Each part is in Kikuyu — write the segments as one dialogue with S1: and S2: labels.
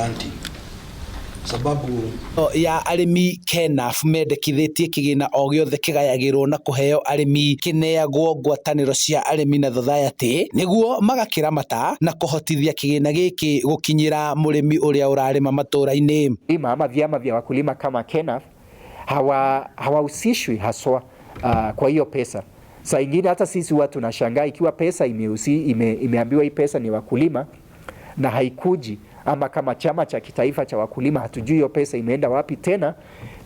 S1: planting sababu
S2: Ya arĩmi KENAF mendekithĩtie kĩgĩna o gĩothe kĩgayagĩrwo na kũheo arĩmi kĩneagwo ngwatanĩro cia arĩmi na thothaitĩ nĩguo magakĩramata na kũhotithia kĩgĩna gĩkĩ gũkinyĩra mũrĩmi ũrĩa ũrarĩma matũra-inĩ.
S3: Ama vyama vya wakulima kama KENAF hawahusishwi haswa kwa hiyo pesa. Saa ingine hata sisi huwa tunashangaa ikiwa pesa imeambiwa hii pesa ni wakulima na haikuji, ama kama chama cha kitaifa cha wakulima hatujui hiyo pesa imeenda wapi tena.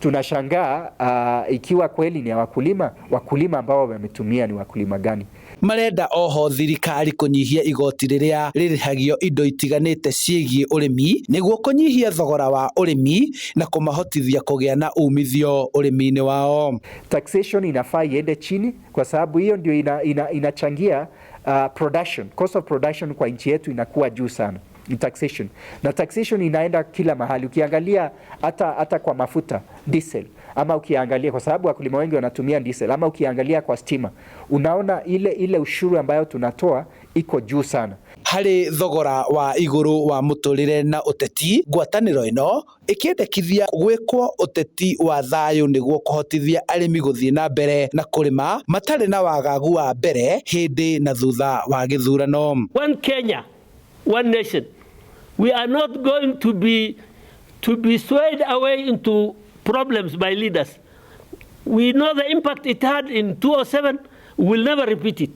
S3: Tunashangaa ikiwa kweli ni ya wakulima, wakulima ambao wametumia ni wakulima gani?
S2: Marenda oho thirikari kũnyihia igoti rĩrĩa rĩrĩhagio indo itiganĩte ciĩgiĩ ũrĩmi nĩguo kũnyihia thogora wa ũrĩmi na kũmahotithia kũgĩa na umithio ũrĩmi-inĩ wao.
S3: Taxation inafaa iende chini kwa sababu hiyo ndio inachangia production, cost of production kwa nchi yetu inakuwa juu sana ni taxation, na taxation inaenda kila mahali. Ukiangalia hata kwa mafuta diesel, ama ukiangalia kwa sababu wakulima wengi wanatumia diesel, ama ukiangalia kwa stima, unaona ile ile ushuru ambayo tunatoa iko juu sana.
S2: Harĩ thogora wa igũrũ wa mũtũrĩre na ũteti, ngwatanĩro ĩno ĩkĩendekithia gwĩkwo ũteti wa thayũ nĩguo kũhotithia arĩmi gũthiĩ na mbere na kũrĩma matarĩ na wagagu wa mbere, hĩndĩ na thutha wa gĩthurano.
S4: One Kenya, one nation. We are not going to be swayed away into problems by leaders. We know the impact it had in 2007. We will never repeat it.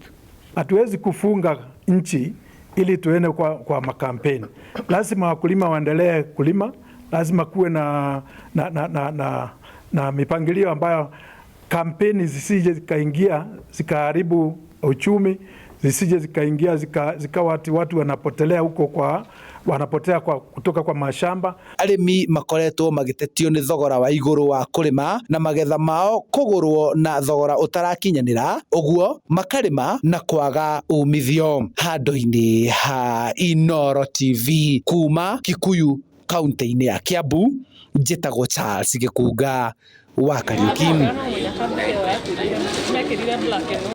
S5: Hatuwezi kufunga nchi ili tuende kwa makampeni. Lazima wakulima waendelee kulima, lazima kuwe na mipangilio ambayo kampeni zisije zikaingia zikaharibu uchumi, zisije zikaingia zikawa ati watu wanapotelea huko kwa wanapotea kwa kutoka kwa mashamba.
S2: Arĩmi makoretwo magĩtetio nĩ thogora wa igũrũ wa kũrĩma na magetha mao kũgũrwo na thogora ũtarakinyanĩra, ũguo makarĩma na kwaga umithio. Handũ-inĩ ha Inooro TV kuma Kikuyu, kaunti-inĩ ya Kiambu, njĩtagwo Charles Gĩkunga wa Kariuki.